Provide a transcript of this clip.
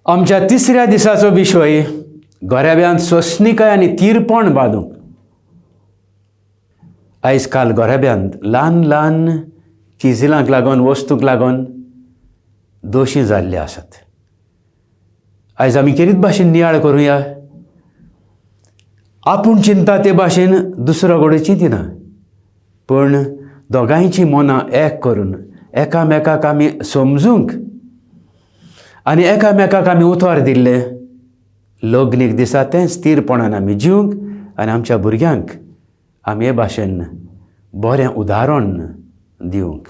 आमच्या तिसऱ्या दिसाचो विशय, घराब्यांत सोंसणीकाय आनी तीरपण बांदूंक. आयज काल घराब्यांत ल्हान ल्हान किजिलांक लागून, वस्तूंक लागून दोशी जाल्ले आसात. आयज आमी केरीत भाशेन नियाळ करुया. आपूण चिंता ते भाशेन दुसरो कडेन चिंतिना, पूण दोगांयचीं मनां एक करून एकामेकाक आमी समजूंक आनी एकामेकाक आमी उतर दिल्लें लग्नीक दिसा तें स्थिरपणान आमी जिवंक आनी आमच्या भुरग्यांक आमी हे भाशेन बरें उदाहरण दिवंक.